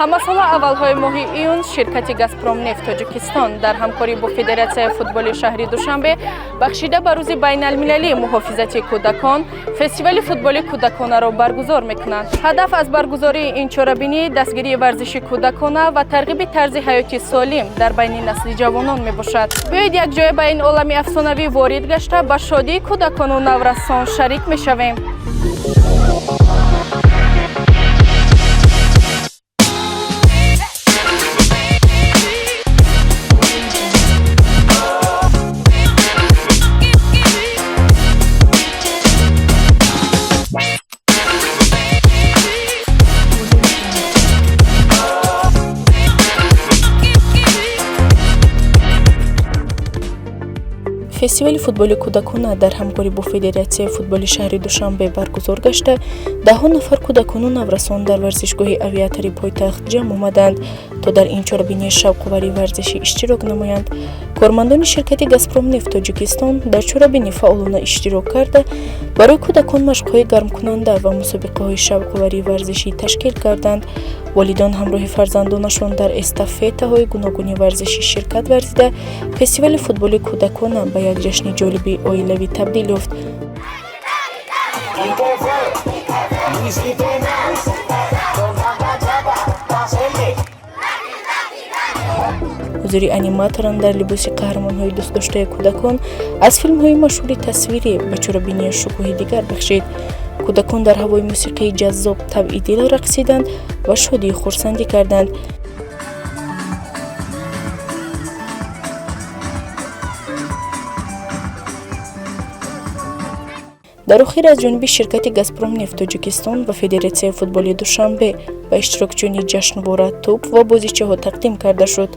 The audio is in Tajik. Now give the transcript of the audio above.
Ҳамасола аввалҳои моҳи июн ширкати «Газпромнефт Тоҷикистон» дар ҳамкорӣ бо Федератсияи футболи шаҳри Душанбе бахшида ба Рӯзи байналмилалии муҳофизати кӯдакон фестивали футболи кӯдаконаро баргузор мекунанд. Ҳадаф аз баргузории ин чорабинӣ дастгирии варзиши кӯдакона ва тарғиби тарзи ҳаёти солим дар байни насли ҷавонон мебошад. Биёед, якҷоя ба ин олами афсонавӣ ворид гашта, ба шодии кӯдакону наврасон шарик мешавем. Фестивали футболи кӯдакона дар ҳамкорӣ бо Федератсияи футболи шаҳри Душанбе баргузор гашта, даҳҳо нафар кӯдакону наврасон дар варзишгоҳи Авиатори пойтахт ҷамъ омаданд, то дар ин чорабинии шавқовари варзишӣ иштирок намоянд. Кормандони ширкати «Газпромнефт Тоҷикистон» дар чорабинӣ фаъолона иштирок карда, барои кӯдакон машқҳои гармкунанда ва мусобиқаҳои шавқоварии варзишӣ ташкил карданд. Волидон ҳамроҳи фарзандонашон дар эстафетаҳои гуногуни варзишӣ ширкат варзида, фестивали футболи кӯдакона ба як ҷашни ҷолиби оилавӣ табдил ёфт. Ҳузури аниматорон дар либоси қаҳрамонҳои дӯстдоштаи кӯдакон аз филмҳои машҳури тасвирӣ ба чорабинӣ шукӯҳи дигар бахшид. Кӯдакон дар ҳавои мусиқии ҷаззоб табъи дил рақсиданд ва шодию хурсандӣ карданд. Дар охир аз ҷониби ширкати «Газпромнефт Тоҷикистон» ва Федератсияи футболи Душанбе ба иштирокчиёни ҷашнвора тӯб ва бозичаҳо тақдим карда шуд.